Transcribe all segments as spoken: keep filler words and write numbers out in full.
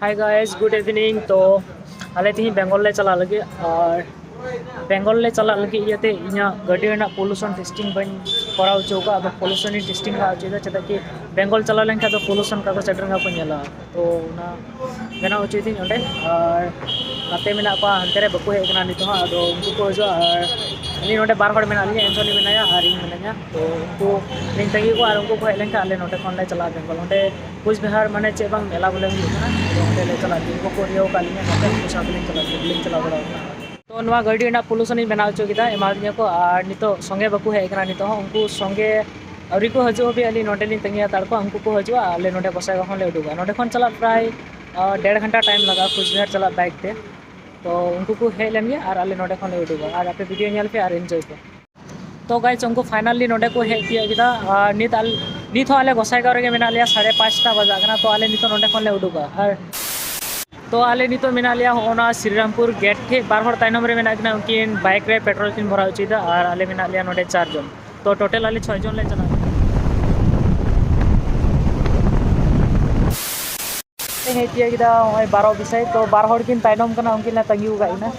Hi guys, good evening. ᱛᱚ ᱟᱞᱮ ᱛᱮᱦᱮᱧ ᱵᱮᱝᱜᱚᱞ ᱞᱮ ᱪᱟᱞᱟᱜ ᱞᱟᱹᱜᱤᱫ, ᱟᱨ ᱵᱮᱝᱜᱚᱞ ᱞᱮ ᱪᱟᱞᱟᱜ ᱞᱟᱹᱜᱤᱫ ᱤᱭᱟᱹᱛᱮ ᱤᱧᱟᱹᱜ ᱜᱟᱹᱰᱤ ᱨᱮᱱᱟᱜ pollution testing ᱵᱟᱹᱧ ᱠᱚᱨᱟᱣ ᱦᱚᱪᱚ ᱟᱠᱟᱫ᱾ ᱟᱫᱚ pollution ᱤᱧ testing ᱞᱟᱦᱟ ᱦᱚᱪᱚᱭᱮᱫᱟ, ᱪᱮᱫᱟᱜ ᱠᱤ ᱵᱮᱝᱜᱚᱞ ᱪᱟᱞᱟᱣ ᱞᱮᱱᱠᱷᱟᱱ ᱫᱚ pollution ᱚᱠᱟ ᱠᱚ ᱥᱮᱴᱮᱨ ᱠᱚ ᱧᱮᱞᱟ᱾ ᱛᱚ ᱚᱱᱟ ᱵᱮᱱᱟᱣ ᱦᱚᱪᱚᱭᱮᱫᱟᱹᱧ ᱚᱸᱰᱮ᱾ ᱟᱨ ᱜᱟᱛᱮ ᱢᱮᱱᱟᱜ ᱠᱚᱣᱟ ᱦᱟᱱᱛᱮ ᱨᱮ, ᱵᱟᱠᱚ ᱦᱮᱡ ᱟᱠᱟᱱᱟ ᱱᱤᱛᱚᱜ ᱦᱚᱸ᱾ ᱟᱫᱚ ᱩᱱᱠᱩ ᱠᱚ ᱦᱤᱡᱩᱜᱼᱟ, ᱟᱨ ᱟᱹᱞᱤᱧ ᱱᱚᱰᱮ ᱵᱟᱨ ᱦᱚᱲ ᱢᱮᱱᱟᱜ ᱞᱤᱧᱟ, ᱮᱱᱛᱷᱚᱱᱤ ᱢᱮᱱᱟᱭᱟ ᱟᱨ ᱤᱧ ᱢᱮᱱᱟᱹᱧᱟ᱾ ᱛᱚ ᱩᱱᱠᱩ ᱞᱤᱧ ᱛᱟᱺᱜᱤ ᱠᱚᱣᱟ, ᱟᱨ ᱩᱱᱠᱩ ᱠᱚ ᱦᱮᱡ ᱞᱮᱱᱠᱷᱟᱱ ᱟᱞᱮ ᱱᱚᱰᱮ ᱠᱷᱚᱱ ᱞᱮ ᱪᱟᱞᱟᱜᱼᱟ ᱵᱮᱝᱜᱚᱞ᱾ ᱚᱸᱰᱮ ᱠᱩᱪᱵᱤᱦᱟᱨ ᱢᱟᱱᱮ ᱪᱮᱫ ᱵᱟᱝ ᱢᱮᱞᱟ ᱵᱚᱞᱮ ᱦᱩᱭᱩᱜ ᱠᱟᱱᱟ, ᱟᱫᱚ ᱚᱸᱰᱮ ᱞᱮ ᱪᱟᱞᱟᱜ ᱛᱮ ᱩᱱᱠᱩ ᱠᱚ ᱨᱤᱭᱟᱹᱣ ᱟᱠᱟᱫ ᱞᱤᱧᱟ, ᱚᱸᱰᱮ ᱩᱱᱠᱩ ᱥᱟᱶ ᱛᱮᱞᱤᱧ ᱪᱟᱞᱟᱜ ᱛᱮ ᱵᱟᱹᱞᱤᱧ ᱪᱟᱞᱟᱣ ᱫᱟᱲᱮᱭᱟᱜ ᱠᱟᱱᱟ᱾ ᱛᱚ ᱱᱚᱣᱟ ᱜᱟᱹᱰᱤ ᱨᱮᱱᱟᱜ pollution ᱤᱧ ᱵᱮᱱᱟᱣ ᱦᱚᱪᱚ ᱠᱮᱫᱟ, ᱮᱢᱟ ᱫᱤᱧᱟ ᱠᱚ, ᱟᱨ ᱱᱤᱛᱚᱜ ᱥᱚᱸᱜᱮ ᱵᱟᱠᱚ ᱦᱮᱡ ᱟᱠᱟᱱᱟ, ᱱᱤᱛᱚᱜ ᱦᱚᱸ ᱩᱱᱠᱩ ᱥᱚᱸᱜᱮ ᱟᱹᱣᱨᱤ ᱠᱚ ᱦᱤᱡᱩᱜ ᱦᱟᱹᱵᱤᱡ ᱟᱹᱞᱤᱧ ᱱᱚᱸᱰᱮ ᱞᱤᱧ ᱛᱟᱺᱜᱤ ᱦᱟᱛᱟᱲ ᱠᱚᱣᱟ᱾ ᱩᱱᱠᱩ ᱠᱚ ᱦᱤᱡᱩᱜᱼᱟ, ᱟᱞᱮ ᱱᱚᱸᱰᱮ ᱜᱚᱸᱥᱟᱭᱜᱟᱸᱣ ᱠᱷᱚᱱ ᱞᱮ ᱩᱰᱩᱠᱚᱜᱼᱟ᱾ ᱱᱚᱸᱰᱮ ᱠᱷᱚᱱ ᱪᱟᱞᱟᱜ ᱯᱨᱟᱭ ᱟᱨ ᱰᱮᱲ ᱜᱷᱚᱱᱴᱟ time ᱞᱟᱜᱟᱜᱼᱟ ᱠᱩᱪᱵᱤᱦᱟᱨ ᱪᱟᱞᱟᱜ bike ᱛᱮ᱾ ᱛᱚ ᱩᱱᱠᱩ ᱠᱚ ᱦᱮᱡ ᱞᱮᱱ ᱜᱮ ᱟᱨ ᱟᱞᱮ ᱱᱚᱸᱰᱮ ᱠᱷᱚᱱ ᱞᱮ ᱩᱰᱩᱠᱚᱜᱼᱟ, ᱟᱨ ᱟᱯᱮ video ᱧᱮᱞ ᱯᱮ ᱟᱨ enjoy ᱯᱮ᱾ ᱛᱚ guys, ᱩᱱᱠᱩ finally ᱱᱚᱸᱰᱮ ᱠᱚ ᱦᱮᱡ ᱛᱤᱭᱳᱜ ᱠᱮᱫᱟ᱾ ᱟᱨ ᱱᱤᱛ ᱟᱞ-, ᱱᱤᱛ ᱦᱚᱸ ᱟᱞᱮ ᱜᱚᱸᱥᱟᱭᱜᱟᱸᱣ ᱨᱮᱜᱮ ᱢᱮᱱᱟᱜ ᱞᱮᱭᱟ, ᱥᱟᱲᱮ ᱯᱟᱸᱪᱴᱟ ᱵᱟᱡᱟᱜ ᱠᱟᱱᱟ᱾ ᱛᱚ ᱟᱞᱮ ᱱᱤᱛᱚᱜ ᱱᱚᱸᱰᱮ ᱠᱷᱚᱱ ᱞᱮ ᱩᱰᱩᱠᱚᱜᱼᱟ᱾ ᱟᱨ ᱛᱚ ᱟᱞᱮ ᱱᱤᱛᱚᱜ ᱢᱮᱱᱟᱜ ᱞᱮᱭᱟ ᱦᱚᱸᱜᱼᱚ ᱱᱟ ᱥᱨᱤᱨᱟᱢᱯᱩᱨ gate ᱴᱷᱮᱡ᱾ ᱵᱟᱨ ᱦᱚᱲ ᱛᱟᱭᱱᱚᱢ ᱨᱮ ᱢᱮᱱᱟᱜ ᱠᱤᱱᱟ, ᱩᱱᱠᱤᱱ bike ᱨᱮ petrol ᱠᱤᱱ ᱵᱷᱚᱨᱟᱣ ᱦᱚᱪᱚᱭᱮᱫᱟ, ᱟᱨ ᱟᱞᱮ ᱢᱮᱱᱟᱜ ᱞᱮᱭᱟ ᱱᱚᱸᱰᱮ ᱪᱟᱨ ᱡᱚᱱ᱾ ᱛᱚ total ᱟᱞᱮ ᱪᱷᱚᱭ ᱡᱚᱱ ᱞᱮ ᱪᱟᱞᱟᱜ ᱠᱟᱱᱟ᱾ ᱦᱮᱡ ᱛᱤᱭᱟᱹᱜ ᱠᱮᱫᱟ ᱱᱚᱜᱼᱚᱭ ᱵᱟᱨᱚ ᱵᱤᱥᱟᱭ᱾ ᱛᱚ ᱵᱟᱨ ᱦᱚᱲ ᱠᱤᱱ ᱛᱟᱭᱱᱚᱢ ᱠᱟᱱᱟ, ᱩᱱᱠᱤᱱ ᱞᱮ ᱛᱟᱺᱜᱤ ᱟᱠᱟᱫ ᱠᱤᱱᱟ᱾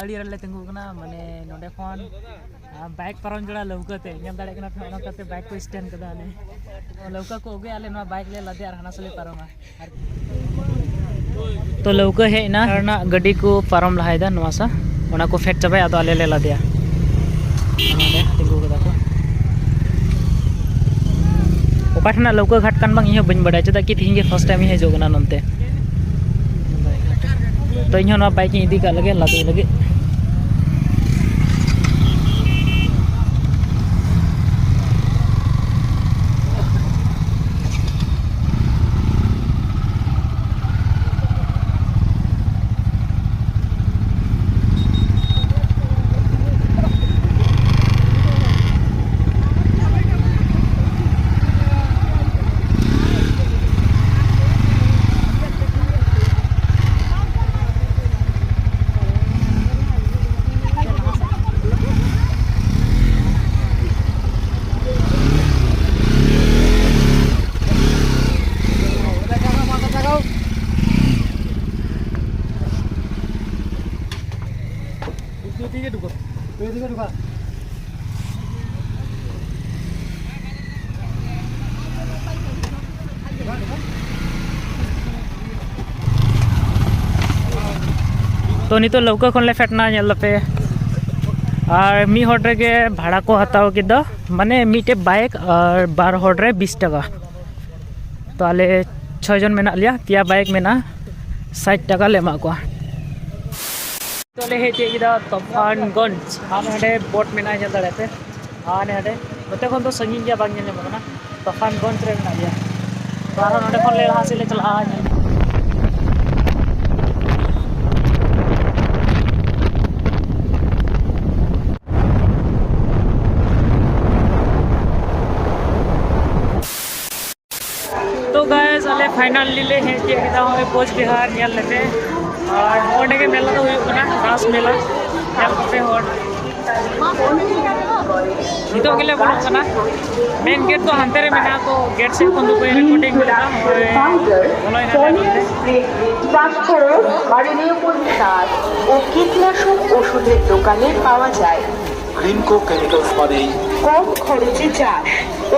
ᱟᱹᱲᱤ ᱨᱮᱞᱮ ᱛᱤᱸᱜᱩ ᱠᱟᱱᱟ, ᱢᱟᱱᱮ ᱱᱚᱸᱰᱮ ᱠᱷᱚᱱ, ᱟᱨ bike ᱯᱟᱨᱚᱢ ᱡᱚᱲᱟ ᱞᱟᱹᱣᱠᱟᱹ ᱛᱮ᱾ ᱧᱮᱞ ᱫᱟᱲᱮᱭᱟᱜ ᱠᱟᱱᱟ ᱯᱮ, ᱚᱱᱟ ᱠᱟᱛᱮ bike ᱠᱚ stand ᱠᱟᱫᱟ᱾ ᱚᱱᱮ ᱞᱟᱹᱣᱠᱟᱹ ᱠᱚ ᱟᱹᱜᱩᱭᱟ, ᱟᱞᱮ ᱱᱚᱣᱟ bike ᱞᱮ ᱞᱟᱫᱮᱭᱟ ᱟᱨ ᱦᱟᱱᱟ ᱥᱮᱫ ᱞᱮ ᱯᱟᱨᱚᱢᱟ᱾ ᱟᱨ ᱛᱚ ᱞᱟᱹᱣᱠᱟᱹ ᱦᱮᱡ ᱮᱱᱟ, ᱚᱱᱟ ᱨᱮᱱᱟᱜ ᱜᱟᱹᱰᱤ ᱠᱚ ᱯᱟᱨᱚᱢ ᱞᱟᱦᱟᱭᱮᱫᱟ ᱱᱚᱣᱟ ᱥᱟ, ᱚᱱᱟ ᱠᱚ ᱯᱷᱮᱰ ᱪᱟᱵᱟᱭᱟ, ᱟᱫᱚ ᱟᱞᱮ ᱞᱮ ᱞᱟᱫᱮᱭᱟ᱾ ᱱᱚᱸᱰᱮ ᱛᱤᱸᱜᱩ ᱠᱟᱫᱟ ᱠᱚ᱾ ᱚᱠᱟ ᱴᱷᱮᱱᱟᱜ ᱞᱟᱹᱣᱠᱟᱹ ᱜᱷᱟᱴ ᱠᱟᱱ ᱵᱟᱝ ᱤᱧ ᱦᱚᱸ ᱵᱟᱹᱧ ᱵᱟᱰᱟᱭᱟ, ᱪᱮᱫᱟᱜ ᱠᱤ ᱛᱤᱦᱤᱧ ᱜᱮ first time ᱤᱧ ᱦᱤᱡᱩᱜ ᱠᱟᱱᱟ ᱱᱚᱱᱛᱮ᱾ ᱛᱚ ᱤᱧ ᱦᱚᱸ ᱱᱚᱣᱟ bike ᱤᱧ ᱤᱫᱤ ᱠᱟᱜ ᱞᱮᱜᱮ ᱞᱟᱫᱮ ᱞᱟᱹᱜᱤᱫ᱾ ᱛᱚ ᱱᱤᱛᱚᱜ ᱞᱟᱹᱣᱠᱟᱹ ᱠᱷᱚᱱ ᱞᱮ ᱯᱷᱮᱰ ᱮᱱᱟ, ᱧᱮᱞ ᱫᱟᱯᱮ᱾ ᱟᱨ ᱢᱤᱫ ᱦᱚᱲ ᱨᱮᱜᱮ ᱵᱷᱟᱲᱟ ᱠᱚ ᱦᱟᱛᱟᱣ ᱠᱮᱫᱟ, ᱢᱟᱱᱮ ᱢᱤᱫᱴᱮᱡ ᱵᱟᱭᱤᱠ ᱟᱨ ᱵᱟᱨ ᱦᱚᱲ ᱨᱮ ᱵᱤᱥ ᱴᱟᱠᱟ᱾ ᱛᱚ ᱟᱞᱮ ᱪᱷᱚᱭ ᱡᱚᱱ ᱢᱮᱱᱟᱜ ᱞᱮᱭᱟ, ᱯᱮᱭᱟ ᱵᱟᱭᱤᱠ ᱢᱮᱱᱟᱜᱼᱟ, ᱥᱟᱴ ᱴᱟᱠᱟ ᱞᱮ ᱮᱢᱟᱜ ᱠᱚᱣᱟ᱾ ᱛᱚ ᱞᱮ ᱦᱮᱡ ᱛᱤᱭᱳᱜ ᱠᱮᱫᱟ ᱛᱚᱯᱷᱟᱱᱜᱚᱸᱡᱽ, ᱟᱨ ᱱᱚᱰᱮ ᱵᱳᱴ ᱢᱮᱱᱟᱜᱼᱟ, ᱧᱮᱞ ᱫᱟᱲᱮᱭᱟᱜ ᱯᱮ᱾ ᱟᱨ ᱱᱚᱰᱮ ᱱᱚᱛᱮ ᱠᱷᱚᱱ ᱫᱚ ᱥᱟᱺᱜᱤᱧ ᱜᱮᱭᱟ, ᱵᱟᱝ ᱧᱮᱞ ᱧᱟᱢᱚᱜ ᱠᱟᱱᱟ᱾ ᱛᱚᱯᱷᱟᱱᱜᱚᱸᱡᱽ ᱨᱮ ᱢᱮᱱᱟᱜ ᱞᱮᱭᱟ᱾ ᱛᱚ ᱟᱨᱦᱚᱸ ᱱᱚᱰᱮ ᱠᱷᱚᱱ ᱞᱮ ᱞᱟᱦᱟ ᱥᱮᱫ ᱞᱮ ᱪᱟᱞᱟᱜᱼᱟ, ᱧᱮᱞ᱾ ᱛᱚ ᱜᱟᱭᱥ, ᱟᱞᱮ ᱯᱷᱟᱭᱱᱟᱞᱤ ᱞᱮ ᱦᱮᱡ ᱛᱤᱭᱳᱜ ᱠᱮᱫᱟ ᱱᱚᱜᱼᱚᱭ ᱠᱳᱪ ᱵᱤᱦᱟᱨ ᱧᱮᱞ ᱞᱮᱯᱮ᱾ ᱟᱨ ᱱᱚᱜᱼᱚᱭ ᱱᱚᱸᱰᱮ ᱜᱮ ᱢᱮᱞᱟ ᱫᱚ ᱦᱩᱭᱩᱜ ᱠᱟᱱᱟ, ᱨᱟᱥ ᱢᱮᱞᱟ᱾ ᱧᱮᱞ ᱠᱚᱯᱮ ᱦᱚᱲ᱾ ᱱᱤᱛᱚᱜ ᱜᱮᱞᱮ ᱵᱚᱞᱚᱜ ᱠᱟᱱᱟ᱾ ᱢᱮᱱ ᱜᱮᱴ ᱫᱚ ᱦᱟᱱᱛᱮ ᱨᱮ ᱢᱮᱱᱟᱜᱼᱟ, ᱛᱚ ᱜᱮᱴ ᱥᱮᱫ ᱠᱷᱚᱱ ᱫᱚ ᱵᱟᱹᱧ ᱨᱮᱠᱚᱨᱰᱤᱝ ᱞᱮᱫᱟ᱾ ᱱᱚᱜᱼᱚᱭ ᱵᱚᱞᱚᱭᱮᱱᱟ ᱞᱮ ᱱᱚᱸᱰᱮ᱾ ও কীটনাশক ওষুধের দোকানে পাওয়া যায়। গ্রিনকো কেমিক্যালস মানেই কম খরচে চাষ,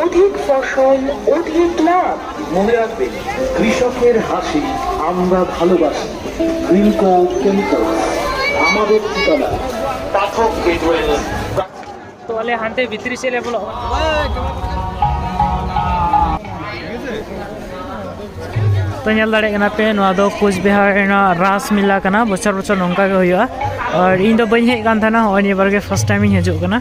অধিক ফসল, অধিক লাভ। মনে রাখবেন, কৃষকের হাসি আমরা ভালোবাসি। গ্রিনকো কেমিক্যালস, আমাদের ঠিকানা পাঠক গেটওয়েল। তো আলে হানতে ভিতরি ᱥᱮᱫ ᱞᱮ ᱵᱚᱞᱚᱜ᱾ ᱛᱚ ᱧᱮᱞ ᱫᱟᱲᱮᱭᱟᱜ ᱠᱟᱱᱟ ᱯᱮ, ᱱᱚᱣᱟ ᱫᱚ ᱠᱳᱪᱵᱤᱦᱟᱨ ᱨᱮᱱᱟᱜ ᱨᱟᱥ ᱢᱮᱞᱟ ᱠᱟᱱᱟ᱾ ᱵᱚᱪᱷᱚᱨ ᱵᱚᱪᱷᱚᱨ ᱱᱚᱝᱠᱟ ᱜᱮ ᱦᱩᱭᱩᱜᱼᱟ᱾ ᱟᱨ ᱤᱧ ᱫᱚ ᱵᱟᱹᱧ ᱦᱮᱡ ᱠᱟᱱ ᱛᱟᱦᱮᱱᱟ, ᱱᱚᱜᱼᱚᱭ ᱱᱤᱭᱟᱹ ᱵᱟᱨ ᱜᱮ ᱯᱷᱟᱥᱴ ᱴᱟᱭᱤᱢ ᱤᱧ ᱦᱤᱡᱩᱜ ᱠᱟᱱᱟ᱾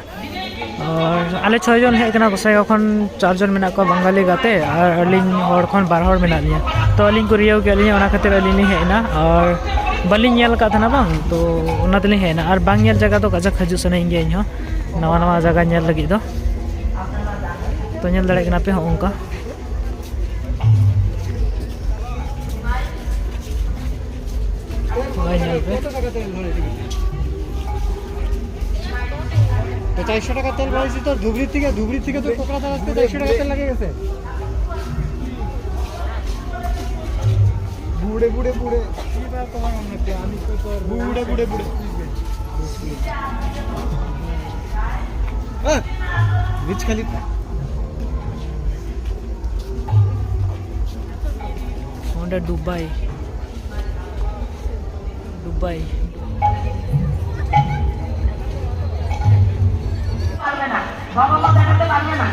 ᱟᱨ ᱟᱞᱮ ᱪᱷᱚᱭ ᱡᱚᱱ ᱦᱮᱡ ᱠᱟᱱᱟ, ᱜᱚᱸᱥᱟᱭᱜᱟᱸᱣ ᱠᱷᱚᱱ ᱪᱟᱨ ᱡᱚᱱ ᱢᱮᱱᱟᱜ ᱠᱚᱣᱟ ᱵᱟᱝᱜᱟᱞᱤ ᱜᱟᱛᱮ, ᱟᱨ ᱟᱹᱞᱤᱧ ᱦᱚᱲ ᱠᱷᱚᱱ ᱵᱟᱨ ᱦᱚᱲ ᱢᱮᱱᱟᱜ ᱞᱤᱧᱟ᱾ ᱛᱚ ᱟᱹᱞᱤᱧ ᱠᱚ ᱨᱤᱭᱟᱹᱣ ᱠᱮᱫ ᱞᱤᱧᱟ, ᱚᱱᱟ ᱠᱷᱟᱹᱛᱤᱨ ᱟᱹᱞᱤᱧ ᱞᱤᱧ ᱦᱮᱡ ᱮᱱᱟ᱾ ᱟᱨ ᱵᱟᱹᱞᱤᱧ ᱧᱮᱞ ᱟᱠᱟᱫ ᱛᱟᱦᱮᱱᱟ ᱵᱟᱝ, ᱛᱚ ᱚᱱᱟ ᱛᱮᱞᱤᱧ ᱦᱮᱡ ᱮᱱᱟ᱾ ᱟᱨ ᱵᱟᱝ ᱧᱮᱞ ᱡᱟᱭᱜᱟ ᱫᱚ ᱠᱟᱡᱟᱠ ᱦᱤᱡᱩᱜ ᱥᱟᱱᱟᱧ ᱜᱮᱭᱟ ᱤᱧ ᱦᱚᱸ, ᱱᱟᱣᱟ ᱱᱟᱣᱟ ᱡᱟᱭᱜᱟ ᱧᱮᱞ ᱞᱟᱹᱜᱤᱫ ᱫᱚ᱾ ᱛᱚ ᱧᱮᱞ ᱫᱟᱲᱮᱭᱟᱜ ᱠᱟᱱᱟ ᱯᱮ ᱦᱚᱸᱜᱼᱚ ᱱᱚᱝᱠᱟ᱾ ᱦᱳᱭ, ᱧᱮᱞ ᱯᱮ᱾ তো চারশো টাকা তেল ভরেছি তো ধুবড়ি থেকে, ধুবড়ি থেকে তো কোকড়াতলা আসতে চারশো টাকা তেল লাগে গেছে। বুড়ে বুড়ে বুড়ে। কি বার তোমার মনে হচ্ছে? আমি তো তোর বুড়ে বুড়ে বুড়ে। হ্যাঁ। বুর্জ খালিফা। ᱚᱸᱰᱮ ᱫᱩᱵᱟᱭ, ᱫᱩᱵᱟᱭ᱾ ᱵᱟᱵᱟ ᱵᱟᱵᱟ ᱫᱟᱠᱟ ᱛᱮ ᱵᱟᱝ ᱧᱟᱢᱟ᱾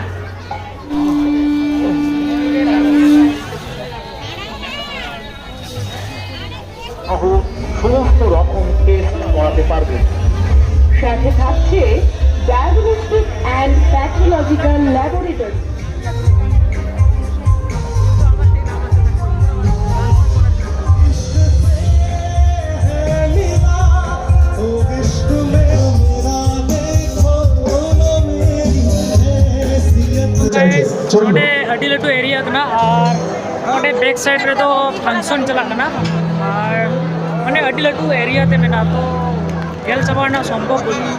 ᱥᱚᱦᱚ সমস্ত রকম টেস্ট করাতে পারবেন। সাথে থাকছে ডায়াগনস্টিক অ্যান্ড প্যাথোলজিক্যাল ল্যাবরেটরি। ᱱᱚᱰᱮ ᱟᱹᱰᱤ ᱞᱟᱹᱴᱩ ᱮᱨᱤᱭᱟ ᱠᱟᱱᱟ ᱟᱨ ᱱᱚᱰᱮ ᱵᱮᱠ ᱥᱟᱭᱤᱰ ᱨᱮᱫᱚ ᱯᱷᱟᱝᱥᱚᱱ ᱪᱟᱞᱟᱜ ᱠᱟᱱᱟ᱾ ᱟᱨ ᱢᱟᱱᱮ ᱟᱹᱰᱤ ᱞᱟᱹᱴᱩ ᱮᱨᱤᱭᱟ ᱛᱮ ᱢᱮᱱᱟᱜᱼᱟ, ᱛᱚ ᱧᱮᱞ ᱪᱟᱵᱟ ᱨᱮᱱᱟᱜ ᱥᱚᱢᱵᱷᱚᱵ ᱵᱟᱹᱱᱩᱜᱼᱟ᱾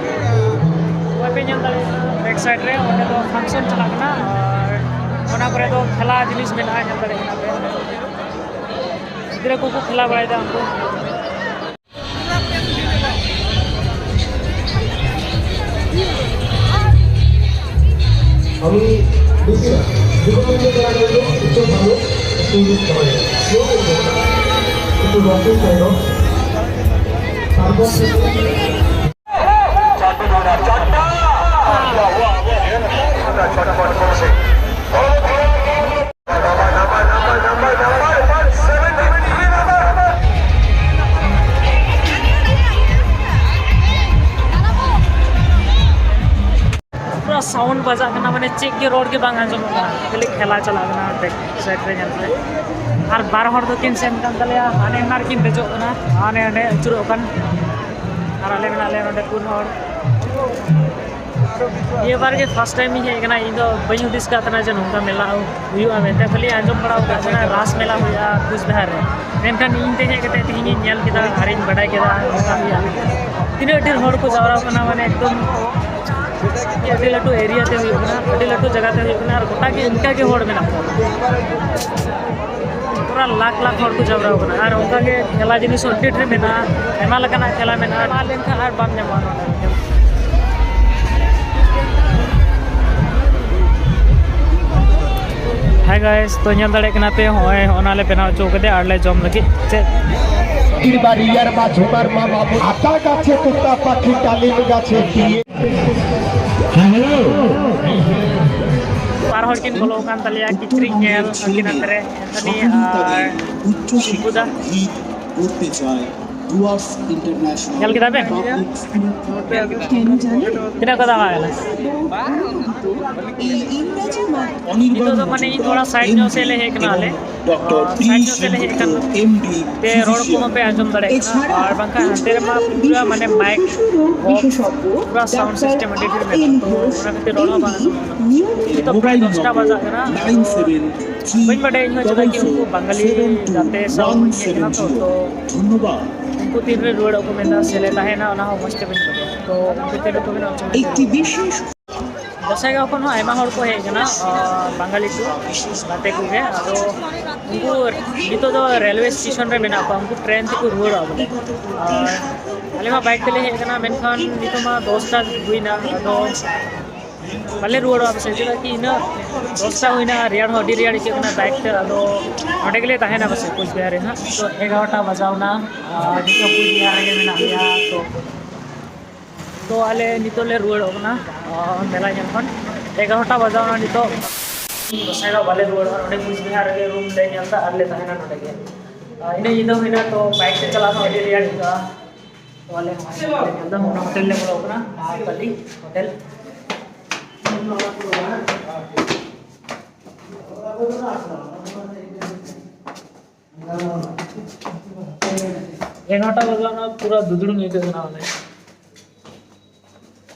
ᱱᱚᱜᱼᱚᱭ ᱯᱮ ᱧᱮᱞ ᱫᱟᱲᱮᱭᱟᱜ ᱠᱟᱱᱟ, ᱵᱮᱠ ᱥᱟᱭᱤᱰ ᱨᱮ ᱚᱸᱰᱮ ᱫᱚ ᱯᱷᱟᱝᱥᱚᱱ ᱪᱟᱞᱟᱜ ᱠᱟᱱᱟ ᱟᱨ ᱚᱱᱟ ᱠᱚᱨᱮ ᱫᱚ ᱠᱷᱮᱞᱟ ᱡᱤᱱᱤᱥ ᱢᱮᱱᱟᱜᱼᱟ, ᱧᱮᱞ ᱫᱟᱲᱮᱭᱟᱜ ᱠᱟᱱᱟ ᱯᱮ᱾ ᱜᱤᱫᱽᱨᱟᱹ ᱠᱚᱠᱚ ᱠᱷᱮᱞᱟ ᱵᱟᱲᱟᱭᱮᱫᱟ ᱩᱱᱠᱩ᱾ আমি বুঝি না, বিপরীতে যারা রইল, উচ্চ ভালো, একটু ইউজ করে। একটু রকিং করে দাও। তারপর ᱯᱩᱨᱟᱹ ᱥᱟᱣᱩᱱᱰ ᱵᱟᱡᱟᱜ ᱠᱟᱱᱟ, ᱢᱟᱱᱮ ᱪᱮᱫ ᱜᱮ ᱨᱚᱲ ᱜᱮ ᱵᱟᱝ ᱟᱸᱡᱚᱢᱚᱜ ᱠᱟᱱᱟ, ᱠᱷᱟᱹᱞᱤ ᱠᱷᱮᱞᱟ ᱪᱟᱞᱟᱜ ᱠᱟᱱᱟ ᱵᱮᱠ ᱥᱟᱭᱤᱰ ᱨᱮ ᱧᱮᱞ ᱯᱮ᱾ ᱟᱨ ᱵᱟᱨ ᱦᱚᱲ ᱫᱚᱠᱤᱱ ᱥᱮᱱ ᱠᱟᱱ ᱛᱟᱞᱮᱭᱟ, ᱦᱟᱱᱮ ᱦᱟᱱᱟ ᱨᱮᱠᱤᱱ ᱫᱮᱡᱚᱜ ᱠᱟᱱᱟ, ᱦᱟᱱᱮ ᱦᱟᱸᱰᱮ ᱟᱹᱪᱩᱨᱚᱜ ᱠᱟᱱ᱾ ᱟᱨ ᱟᱞᱮ ᱢᱮᱱᱟᱜ ᱞᱮᱭᱟ ᱱᱚᱰᱮ ᱯᱩᱱ ᱦᱚᱲ᱾ ᱱᱤᱭᱟᱹ ᱵᱟᱨ ᱜᱮ ᱯᱷᱟᱥᱴ ᱴᱟᱭᱤᱢ ᱤᱧ ᱦᱮᱡ ᱟᱠᱟᱱᱟ, ᱤᱧ ᱫᱚ ᱵᱟᱹᱧ ᱦᱩᱫᱤᱥ ᱠᱟᱜ ᱛᱟᱦᱮᱱᱟ ᱡᱮ ᱱᱚᱝᱠᱟ ᱢᱮᱞᱟ ᱦᱩᱭᱩᱜᱼᱟ ᱢᱮᱱᱛᱮ, ᱠᱷᱟᱹᱞᱤ ᱟᱸᱡᱚᱢ ᱵᱟᱲᱟ ᱟᱠᱟᱫ ᱛᱟᱦᱮᱱᱟ ᱨᱟᱥ ᱢᱮᱞᱟ ᱦᱩᱭᱩᱜᱼᱟ ᱠᱩᱪᱵᱤᱦᱟᱨ ᱨᱮ, ᱢᱮᱱᱠᱷᱟᱱ ᱤᱧ ᱛᱮ ᱦᱮᱡ ᱠᱟᱛᱮ ᱛᱮᱦᱮᱧ ᱤᱧ ᱧᱮᱞ ᱠᱮᱫᱟ ᱟᱨᱤᱧ ᱵᱟᱰᱟᱭ ᱠᱮᱫᱟ ᱱᱚᱝᱠᱟ ᱦᱩᱭᱩᱜᱼᱟ᱾ ᱛᱤᱱᱟᱹᱜ ᱰᱷᱮᱨ ᱦᱚᱲ ᱠᱚ ᱡᱟᱣᱨᱟ ᱟᱠᱟᱱᱟ, ᱢᱟᱱᱮ ᱮᱠᱫᱚᱢ ᱟᱹᱰᱤ ᱞᱟᱹᱴᱩ ᱮᱨᱤᱭᱟ ᱛᱮ ᱦᱩᱭᱩᱜ ᱠᱟᱱᱟ, ᱟᱹᱰᱤ ᱞᱟᱹᱴᱩ ᱡᱟᱭᱜᱟ ᱛᱮ ᱦᱩᱭᱩᱜ ᱠᱟᱱᱟ, ᱟᱨ ᱜᱚᱴᱟ ᱜᱮ ᱤᱱᱠᱟ ᱜᱮ ᱦᱚᱲ ᱢᱮᱱᱟᱜ ᱠᱚᱣᱟ᱾ ᱯᱩᱨᱟ ᱞᱟᱠᱷ ᱞᱟᱠᱷ ᱦᱚᱲ ᱠᱚ ᱡᱟᱣᱨᱟ ᱟᱠᱟᱱᱟ᱾ ᱟᱨ ᱚᱱᱠᱟ ᱜᱮ ᱠᱷᱮᱞᱟ ᱡᱤᱱᱤᱥ ᱦᱚᱸ ᱟᱹᱰᱤ ᱰᱷᱮᱨ ᱢᱮᱱᱟᱜᱼᱟ, ᱟᱭᱢᱟ ᱞᱮᱠᱟᱱᱟᱜ ᱠᱷᱮᱞᱟ ᱢᱮᱱᱟᱜᱼᱟ, ᱪᱟᱞᱟᱣ ᱞᱮᱱᱠᱷᱟᱱ ᱟᱨ ᱵᱟᱢ ᱧᱟᱢᱟ ᱱᱚᱰᱮ᱾ Hi guys, ᱛᱚ ᱧᱮᱞ ᱫᱟᱲᱮᱭᱟᱜ ᱠᱟᱱᱟ ᱯᱮ, ᱦᱚᱸᱜᱼᱚᱭ ᱦᱚᱸᱜᱼᱚ ᱱᱟ ᱞᱮ ᱵᱮᱱᱟᱣ ᱦᱚᱪᱚ ᱠᱟᱫᱟ ᱟᱨ ᱞᱮ ᱡᱚᱢ ᱞᱟᱹᱜᱤᱫ ᱪᱮᱫ ᱵᱟᱨᱤᱭᱟᱨ ᱢᱟ ᱡᱷᱩᱢᱟᱨ ᱢᱟ ᱵᱟᱵᱩ ᱟᱛᱟ ᱜᱟᱪᱷᱮ ᱛᱩᱛᱟ ᱯᱟᱠᱷᱤ ᱴᱟᱞᱤᱢ ᱜᱟᱪᱷᱮ ᱛᱤᱭᱮ ᱵᱟᱨ ᱦᱚᱲ ᱠᱤᱱ ᱵᱚᱞᱚ ᱟᱠᱟᱱ ᱛᱟᱞᱮᱭᱟ ᱠᱤᱪᱨᱤᱡ ᱧᱮᱞ, ᱩᱱᱠᱤᱱ ᱦᱟᱱᱛᱮ ᱨᱮ ᱮᱱᱛᱷᱚᱱᱤ ᱟᱨ ᱥᱤᱵᱩᱫᱟ᱾ ᱧᱮᱞ ᱠᱮᱫᱟ ᱵᱮᱱ? ᱛᱤᱱᱟᱹᱜ ᱠᱚ ᱫᱟᱢᱟᱜ ᱠᱟᱱᱟ? ᱱᱤᱛᱚᱜ ᱫᱚ ᱢᱟᱱᱮ ᱤᱧ ᱛᱷᱚᱲᱟ ᱥᱟᱭᱤᱰ ᱧᱚᱜ ᱥᱮᱫ ᱞᱮ ᱦᱮᱡ ᱠᱟᱱᱟ ᱟᱞᱮ᱾ ᱟᱨ ᱥᱟᱭᱤᱰ ᱧᱚᱜ ᱥᱮᱫ ᱞᱮ ᱦᱮᱡ ᱟᱠᱟᱱ ᱛᱮ ᱨᱚᱲ ᱠᱚᱦᱚᱸ ᱯᱮ ᱟᱸᱡᱚᱢ ᱫᱟᱲᱮᱭᱟᱜ ᱠᱟᱱᱟ, ᱟᱨ ᱵᱟᱝᱠᱷᱟᱱ ᱦᱟᱱᱛᱮ ᱨᱮᱢᱟ ᱯᱩᱨᱟᱹ ᱢᱟᱱᱮ ᱢᱟᱭᱤᱠ ᱵᱚᱠᱥ, ᱯᱩᱨᱟᱹ ᱥᱟᱣᱩᱱᱰ ᱥᱤᱥᱴᱮᱢ ᱟᱹᱰᱤ ᱰᱷᱮᱨ ᱢᱮᱱᱟᱜᱼᱟ, ᱛᱚ ᱚᱱᱟ ᱠᱷᱟᱹᱛᱤᱨ ᱨᱚᱲ ᱦᱚᱸ ᱵᱟᱝ ᱟᱸᱡᱚᱢᱚᱜ ᱠᱟᱱᱟ᱾ ᱱᱤᱛᱚᱜ ᱯᱨᱟᱭ ᱫᱚᱥᱴᱟ ᱵᱟᱡᱟᱜ ᱠᱟᱱᱟ᱾ ᱵᱟᱹᱧ ᱵᱟᱰᱟᱭᱟ ᱤᱧ ᱦᱚᱸ, ᱪᱮᱫᱟᱜ ᱠᱤ ᱩᱱᱠᱩ ᱵᱟᱝᱜᱟᱞᱤ ᱜᱟᱛᱮ ᱥᱟᱶ ᱤᱧ ᱦᱮᱡ ᱠᱟᱱᱟ ᱛᱚ, ᱛᱚ ᱩᱱᱠᱩ ᱛᱤᱱᱨᱮ ᱨᱩᱣᱟᱹᱲᱚᱜ ᱠᱚ ᱢᱮᱱᱫᱟ ᱥᱮᱞᱮ ᱛᱟᱦᱮᱱᱟ, ᱚᱱᱟ ᱦᱚᱸ ᱢᱚᱡᱽ ᱛᱮ ᱵᱟᱹᱧ ᱵᱟᱰᱟᱭᱟ᱾ ᱛᱚ ᱩᱱᱠᱩ ᱛᱤᱱᱨᱮ ᱠᱚ ᱢᱮᱱᱟ, ᱩᱱ ᱥᱚᱢᱚᱭ ᱜᱚᱸᱥᱟᱭᱜᱟᱸᱣ ᱠᱷᱚᱱ ᱦᱚᱸ ᱟᱭᱢᱟ ᱦᱚᱲ ᱠᱚ ᱦᱮᱡ ᱟᱠᱟᱱᱟ, ᱟᱨ ᱵᱟᱝᱜᱟᱞᱤ ᱠᱚ ᱜᱟᱛᱮ ᱠᱚᱜᱮ᱾ ᱟᱫᱚ ᱩᱱᱠᱩ ᱱᱤᱛᱚᱜ ᱫᱚ ᱨᱮᱞᱣᱮ ᱥᱴᱮᱥᱚᱱ ᱨᱮ ᱢᱮᱱᱟᱜ ᱠᱚᱣᱟ, ᱩᱱᱠᱩ ᱴᱨᱮᱱ ᱛᱮᱠᱚ ᱨᱩᱣᱟᱹᱲᱚᱜᱼᱟ ᱵᱚᱞᱮ᱾ ᱟᱨ ᱟᱞᱮ ᱢᱟ ᱵᱟᱭᱤᱠ ᱛᱮᱞᱮ ᱦᱮᱡ ᱟᱠᱟᱱᱟ, ᱢᱮᱱᱠᱷᱟᱱ ᱱᱤᱛᱚᱜ ᱢᱟ ᱫᱚᱥᱴᱟ ᱦᱩᱭᱱᱟ, ᱟᱫᱚ ᱵᱟᱞᱮ ᱨᱩᱣᱟᱹᱲᱚᱜᱼᱟ ᱯᱟᱥᱮᱡ, ᱪᱮᱫᱟᱜ ᱠᱤ ᱤᱱᱟᱹᱜ ᱫᱚᱥᱴᱟ ᱦᱩᱭᱱᱟ, ᱨᱮᱭᱟᱲ ᱦᱚᱸ ᱟᱹᱰᱤ ᱨᱮᱭᱟᱲ ᱟᱹᱭᱠᱟᱹᱜ ᱠᱟᱱᱟ ᱵᱟᱭᱤᱠ ᱛᱮ᱾ ᱟᱫᱚ ᱱᱚᱸᱰᱮ ᱜᱮᱞᱮ ᱛᱟᱦᱮᱱᱟ ᱯᱟᱥᱮᱡ ᱠᱳᱪᱵᱤᱦᱟᱨ ᱨᱮ ᱦᱟᱸᱜ᱾ ᱛᱚ ᱮᱜᱟᱨᱚᱴᱟ ᱵᱟᱡᱟᱣᱱᱟ, ᱟᱨ ᱱᱤᱛᱚᱜ ᱠᱳᱪᱵᱤᱦᱟᱨ ᱨᱮᱜᱮ ᱢᱮᱱᱟᱜ ᱞᱮᱭᱟ᱾ ᱛᱚ ᱛᱚ ᱟᱞᱮ ᱱᱤᱛᱚᱜ ᱞᱮ ᱨᱩᱣᱟᱹᱲᱚᱜ ᱠᱟᱱᱟ, ᱟᱨ ᱢᱮᱞᱟ ᱧᱮᱞ ᱠᱷᱚᱱ᱾ ᱮᱜᱟᱨᱚᱴᱟ ᱵᱟᱡᱟᱣ ᱮᱱᱟ ᱱᱤᱛᱚᱜ᱾ ᱜᱚᱸᱥᱟᱭ ᱫᱚ ᱵᱟᱞᱮ ᱨᱩᱣᱟᱹᱲᱚᱜᱼᱟ, ᱱᱚᱸᱰᱮ ᱠᱩᱪᱵᱤᱦᱟᱨ ᱨᱮᱜᱮ ᱨᱩᱢ ᱞᱮ ᱧᱮᱞ ᱮᱫᱟ ᱟᱨ ᱞᱮ ᱛᱟᱦᱮᱱᱟ ᱱᱚᱸᱰᱮ ᱜᱮ᱾ ᱟᱨ ᱤᱱᱟᱹ ᱧᱤᱫᱟᱹ ᱦᱩᱭᱱᱟ, ᱛᱚ ᱵᱟᱭᱤᱠ ᱛᱮ ᱪᱟᱞᱟᱜ ᱦᱚᱸ ᱟᱹᱰᱤ ᱨᱮᱭᱟᱲ ᱟᱹᱭᱠᱟᱹᱜᱼᱟ᱾ ᱛᱚ ᱟᱞᱮ ᱦᱚᱸ ᱧᱮᱞ ᱮᱫᱟ, ᱚᱱᱟ ᱦᱳᱴᱮᱞ ᱞᱮ ᱵᱚᱞᱚ ᱠᱟᱱᱟ, ᱢᱟᱦᱟᱠᱟᱞᱤ ᱦᱳᱴᱮᱞ᱾ ᱮᱜᱟᱨᱚᱴᱟ ᱵᱟᱡᱟᱣ ᱮᱱᱟ, ᱯᱩᱨᱟᱹ ᱫᱩᱫᱲᱩᱢ ᱟᱹᱭᱠᱟᱹᱜ ᱠᱟᱱᱟ ᱵᱚᱞᱮ᱾